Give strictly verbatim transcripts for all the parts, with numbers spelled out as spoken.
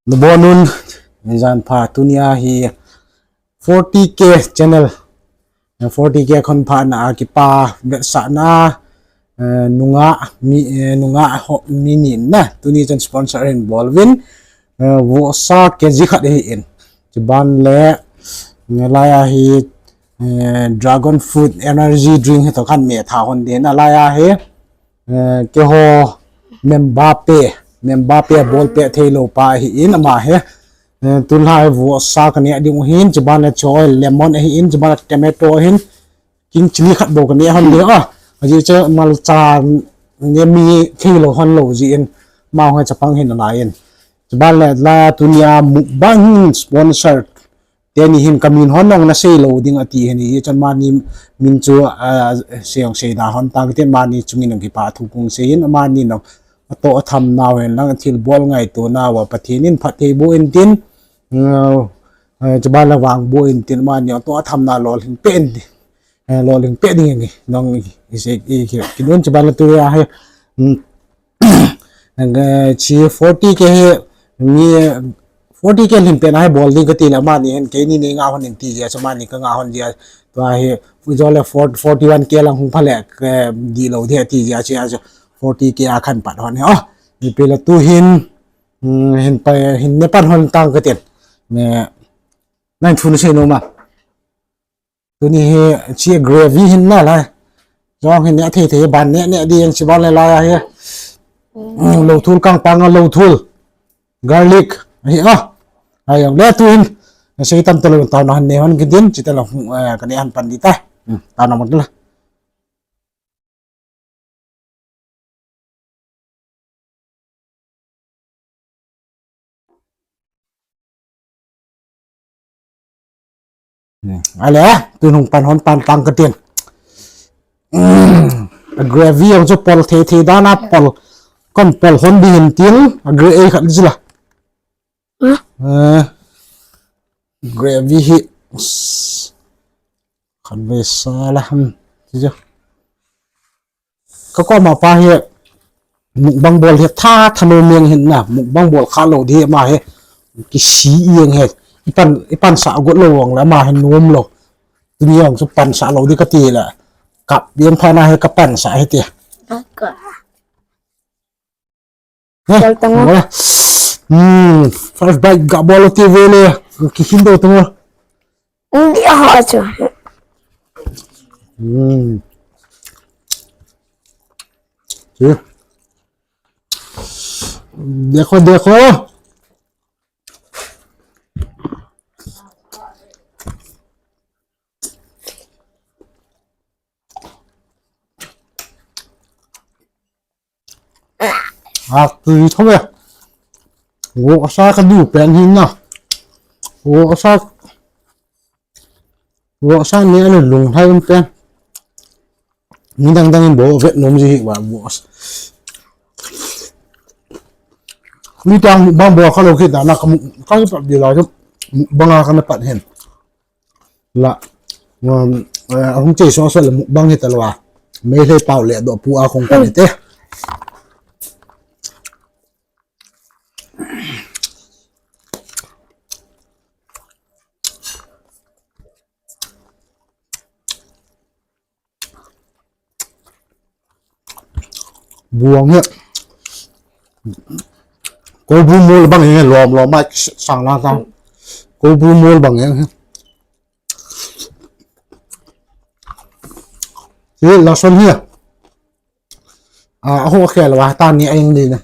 Nabonun, nijan pha tunia hi forty K channel, forty K khon pha na a kipa vetsahna, eh, nunga mi, eh, nunga ho mi ni na tuni chan sponsor hin bol uvin, eh, vohsa K G khat hi in. Chuban le, eh, laia hi, eh, dragon fruit energy drink hi to khan me tha hon de na laia hi, eh, keiho member pe, member pe bol pe thei lou pa hi in ama hi, eh, tulai vohsa ka ne ding u hin, chuban le choi lemon hi in, chuban le tomato hin, king chili khat bou ka ne hon de a. Aji che malcha ne mi thei lou hon lou ji in, ma hoi chapang hin ala in. Chuban le la tunia mukbang sponsor teni hin kamin hon nong na sei lou ding ati hin, hichan mani min chu, ah, sei ong sei da hon tang tin mani chungin ong kipa thu kong sei in, mani nong ato atham nau hin lang thil bol ngaito nau a Pathen in phatthei boh in tin, ah, ah, chuban le vang boh in tin mani ato atham na lolhing pe in, eh, lolhing pe ding in nong i sei i ki, ki nun chuban le tunia hi, mm, Nang, eh, chi forty K hi, mi, forty K lhin pen a hi bol ding kati le, mani hin keini nei nga hon in ti jeh a chu, mani ka nga hon jeh a, tua hi, fu jo le forty, forty-one K lang hung pha le, eh, di lou ding ti jeh a chu, a chu forty K a khan pat hon hi, oh, ni pe le tu hin, mm, hin pa, hin ne pan hon tang katin. Ne, nang thu na sei nom a. Tuni hi chi gravy hin na lai. Jong hin ne thei thei ban ne ne ding chi ban le lai a hi. Mm, lo thul kang pang lo thul. Garlic. Hi a. Ai ang le tu hin. Na sei tam ta lo ta na han ne han ki din chi ta lo, eh, ka ne han pan di ta. Hmm, ta na mo la. Hmm. Ale, tu nung pan hon pan tang katin. Hmm. A gravy ang chu pol thei thei dan a pol. Kon pol hon di hin tin. A gravy khat ji la. Hmm? Eh, gravy hi. Khan ve sa la, hmm. Ti jo. Ka koma pa hi mukbang bol hi tha tha lo meng hin na, mukbang bol kha lo di ma hi. Ki si eng hi. Ipan, ipan sa got lo wang la ma hi nom lo. Tuni ang chu pan sa lo di kati la. Kap yen pha na hi ka pan sa hi ti. Aka. Heh, bol tang o. Bol. Hmm, first bite ga bol ti ve le. Ki khin do tang o. Hindi ho chu. Hmm. Ye. Dekho, dekho. A, tui tho ve. Vohsa ka du pen hin na. Vohsa, vohsa ni ani lung hai um pen. Ni dang dang in bol vet nom ji hi va vohsa. Mi tang bang bol kha lo ki da na ka mu, ka pat di la, bang a ka na pat hin. La, um, eh, ahung chei so so le mukbang hi ta lo a. Meitei pau le do pu a kong kan te. Buang he. Ko bu mol bang he lom lom mai sang la ta. Ko bu mol bang he. Ye lason he. A ho khel wa ta ni a ing di na.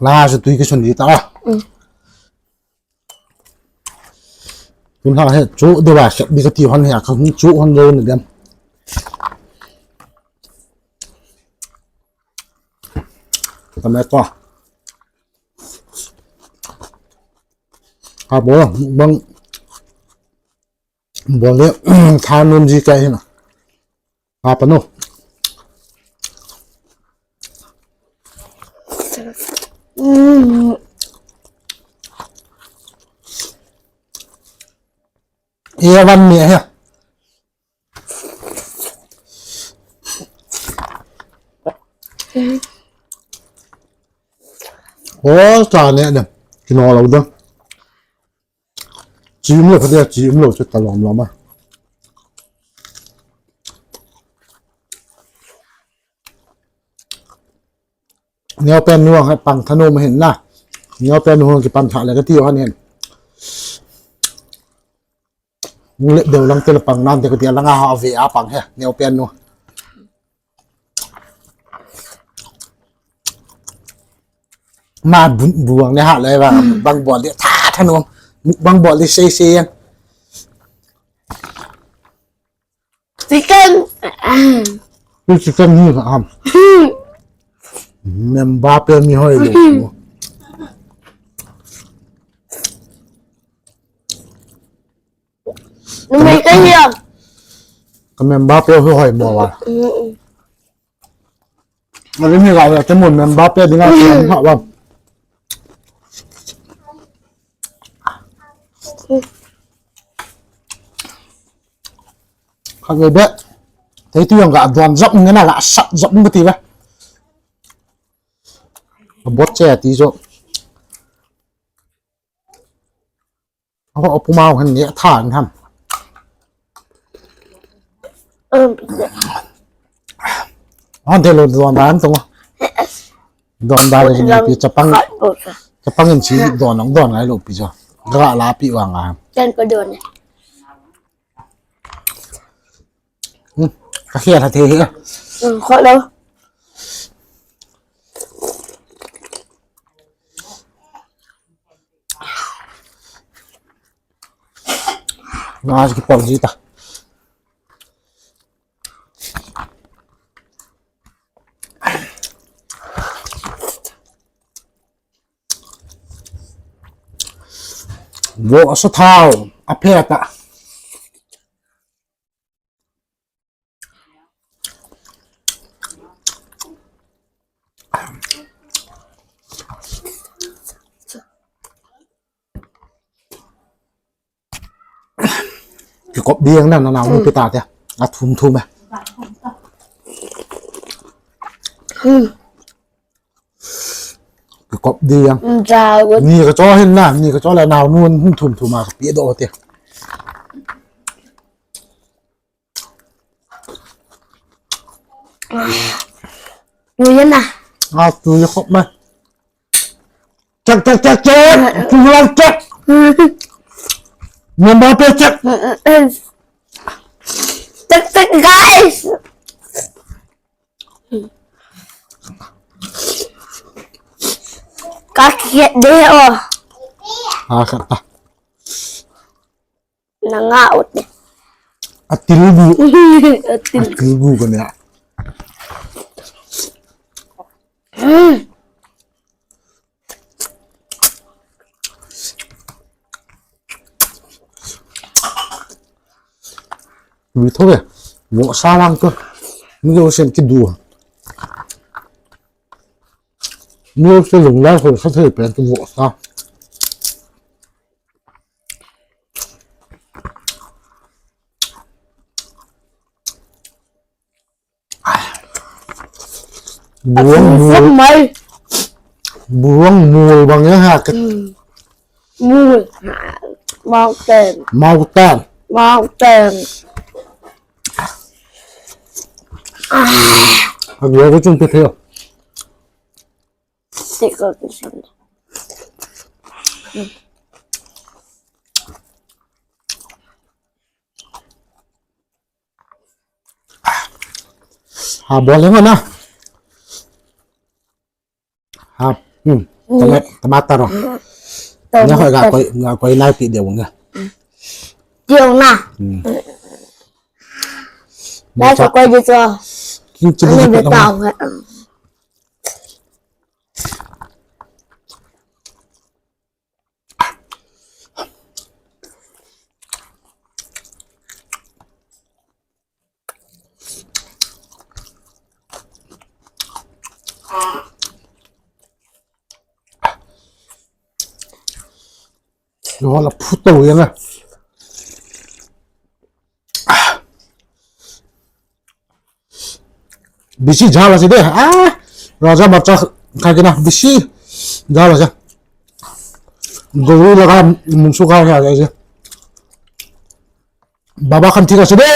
La chu tui ka chun di ta. Mm. Tun ha he chu de wa khat di ka ti hon he ka hung chu hon lo ni dem. Tomato. Ka bol bang. Bol le, tha nom ji ka hi na. Apa no. Mm. Ye van mi he. Ho, cha ne ne. Kino lo da. Chi um lo, pha dia, chi um lo, chu ta lom lom a. Neo pen nu ang pang thanu ma hin na. Neo pen nu ang kipan tha le ka ti han hin. Nung le deu lang te le pang nan te ka ti lang a ha ve a pang he. Neo pen nu. Ma bu, buang ne ha le ba bang bol de tha thanu. Bang bol de sei sei yang. Chicken. Ui, chicken ni ka ham. Mbappe ni hoi lo. Numei ka hi a. Ka Mbappe hoi hoi mo wa. Mari ni ga ya te mo Mbappe dinga ka ha wa. Kha ve be. Te tu yang ga don jap nge na ga sat jap nge ti ba. Bot che ti jo. Aho puma han ne tha an ham. Han te lo don dan tong. Don ba le ni pi chapang. Chapang in chi don nong don ngai lo pi jo. Ga la pi wa nga. Chen ko don. Ka khia tha thei hi. Kho lo. Na ki pol ji ta. Vohsa thao a phe ta. Kikop ding na, na, na, um, pita te. A thum thum e. Kikop ding. Ni ka cho hin na, ni ka cho le nao nu thum thum a ka pi do te. Tui na. A tui khop ma. Chak, chak, chak, chak. Tui lang chak. Mbappe chak. Chak, chak, guys. Ka kiet de o. A khat ta. Na nga ut ne. A til gu. A til. A til gu ka ne. Ui tho ve. Vohsa lang ko. Mi lo sen ki du. Mi lo sen lung lai ko sa thei pen ki vohsa. Buang mul. Buang mul bang ya ha. Mul. Mountain. Mountain. Mountain. Abi ya ko chung pe theo. Take out this one. Ha, bol le na. Ha, hmm. Tama-, tomato ro. Na ho ga koi, ga koi na pi de wong ga. Ti wong na. Hmm. Na so koi de so. King chili. Ani pe ta. Lo la puta wena. Bisi jala si de. Ah. Raja macha kha kina bisi. Ja raja. Gori laga mungsu kha kha ja. Baba khan thik ase de.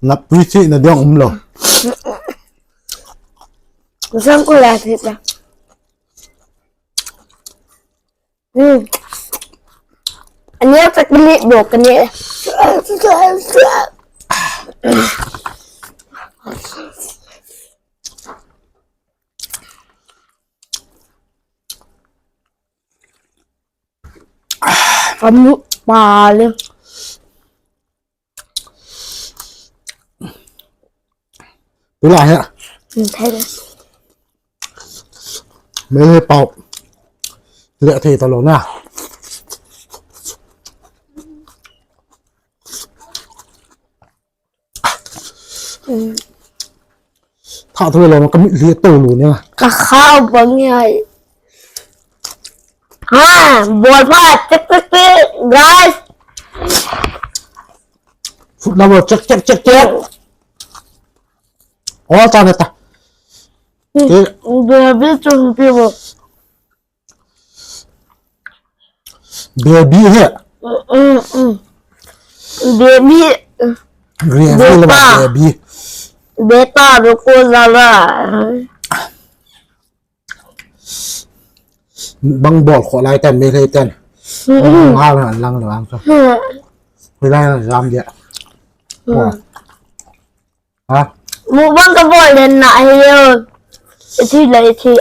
Na pui thi na diang um lo. Sang ko la thi ta. Hmm. Ania tak ni bo kani. Kamu pale. Pula he. Hmm, thai le. Mei he pau. Le thei ta lo na. Tha thoi lo ka mit li to lu ne. Ka khau bang ai. Ha, bol pha, check, check, check, guys. Food lover, check, check, check, check. Oh, ta ne ta. Hmm. Ke. Baby chun pi bo. Baby he. Mm, mm, mm. Baby. Gravy le ba baby. Beta ruko jala. Bang bol kho lai tan, me lai tan. Mm, mm. Nga la lang la ang so. Mm. Hui lai la jam dia. Mm. Ha? Mukbang ka bol den na hi yo. Iti la iti.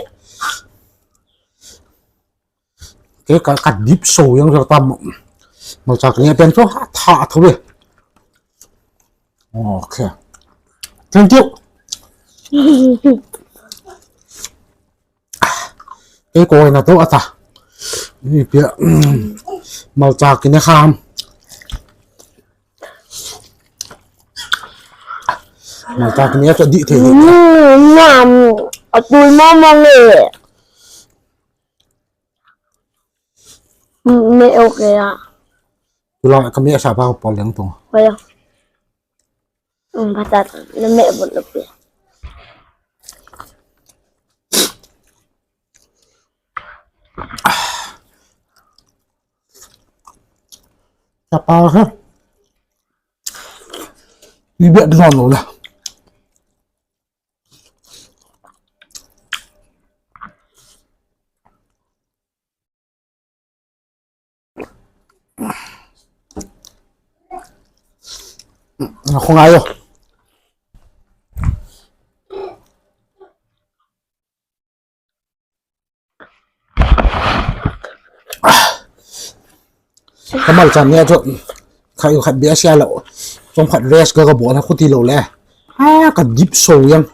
Ke ka, ka dip so yang so tam. Malcha kani pen so tha tha we. Okay. Thank you. Ke ko na to ata. Ni pia. Malcha kani kham. Malcha kani to di the. Mm, ngam. Atui mama nge. Me okay a. Tula kami asa ba ko poleng tong. Kaya. Um, bata na me bol lo pe. Chapa ha. Ni be don lo la. Khongai yo. Kamal chan nia chu khai khat bia sia lo. Chom khat rest ka ka bol ha khuti lo le. Ha ka dip so yang.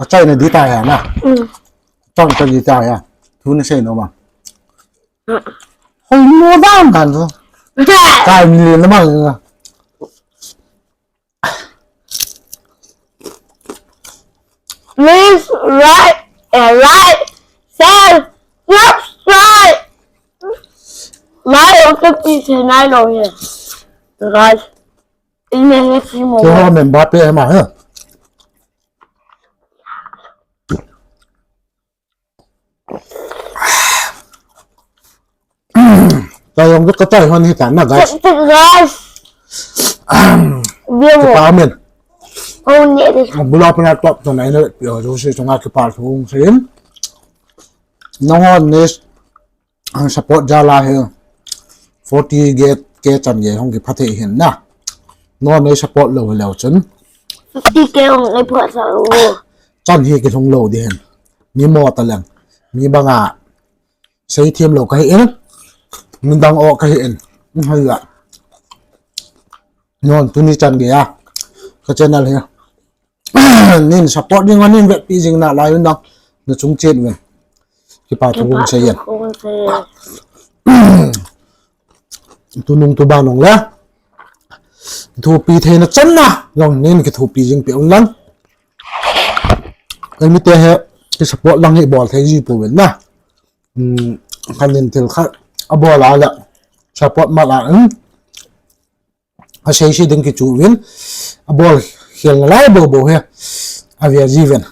Achai na di ta ya na. Mm. Chon ka di ta ya. Thu na sei no ma. Mm. Hoi mo dan dan so. Kai mi le na ma. Please like and like, share, subscribe. Like and subscribe channel over here. Guys, in the next few moments. Cho member pe ma ha. Tayong ka tayo ni ta na guys. Check, check, guys. View. Kipa amen. Oh, ni. Bula pa na top to na ina pio jo si chunga kipa thung sin. Nongon ni ang support jala he. Forty get ke chan ye hong kipha thei hin na. Nongon ni support lo lo chun. Forty ke hong e pha sa o. Chan hi kilhung lo di hin. Mi mo ta leng. Mi banga. Sei thiam lo ka hi in. Min dang o ka hi in. Hai la. Non tuni chan ge ya. Ka channel hi. Nin support ding nin vetpi jing na lai un dang. Na chung chet ven. Kipa thu kong sei yen. Kong sei yen. Tunung tuban nong le. Kithopi theina channa jong nin kithopi jing peh un lang. Eimite hi kisupport lang hi bol thei ji pouvin na. Khat nin thil khat abol a le support mat a, asei sei ding kichu uvin, abol khel nalai bou bou hi ave ji uvin.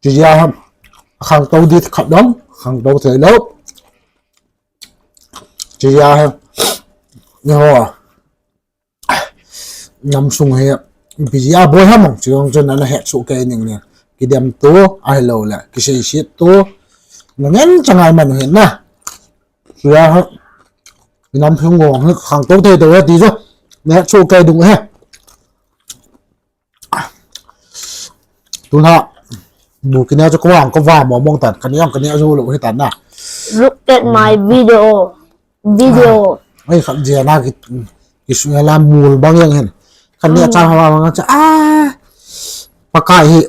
Chuti a, khangtou ding khat dong, khangtou thei lou. Chuti a, eiho nam sung hi ipi jeh a boi ham, chujong chun ana het soh kei ning le. Kidem to, ahilou le kiseiset to, nangen changai man u hin na. Chuti a, inam sung gong hi khangtou thei tou hi ti chu nahet soh kei ding hi. Tuna bu kineh chu kavang kavang mong mong tan, kaneh kaneh jou lou hitan na. Look at my video. Video. Ai, khat jeh a ki, kisui la mul bang jeng hin. Kaneh cha ha bang cha a. Pakai hi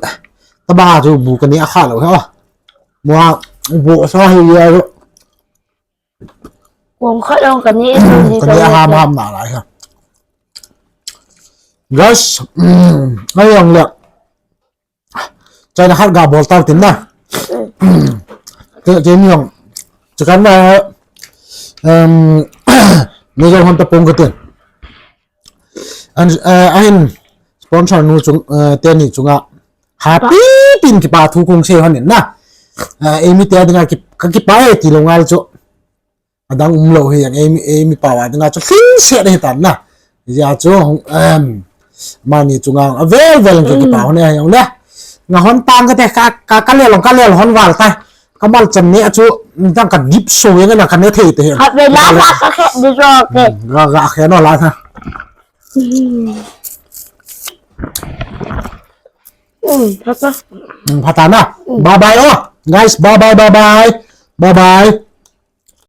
taba chu bu kaneh kha lou hi. Mua bu sa hi ya. Kong khat jong kaneh lou di. Kaneh ham ham nalai ha. Guys, ai jong le. China khat ga bol tau tin na. Ke, ke ni jong. Chakan na, um, ni jong hon ta pong ka tin. An, uh, ahin sponsor nu chung, uh, teni chunga. Happy tin kipa thu kong sei hon in na. Uh, eimite dinga ki, ka kipa e ti lou ngal chu. Adang umlou hi jeng, eimi, eimi pao a dinga chu lhingset hitan na. Hijeh a chu, em, mani chunga avel vel in kakipah hon e jong le. Nga hon tang kate ka, ka, kalel hon, kalel hon val tai. Kamal chan neh chu, dang ka dip so jeng na kane thei te hi. Khatvei la la kakhe di jo ke. Ga, ga khe no la tha. Hmm, phatah. Hmm, phatah na. Bye bye o. Guys, bye bye, bye bye. Bye bye.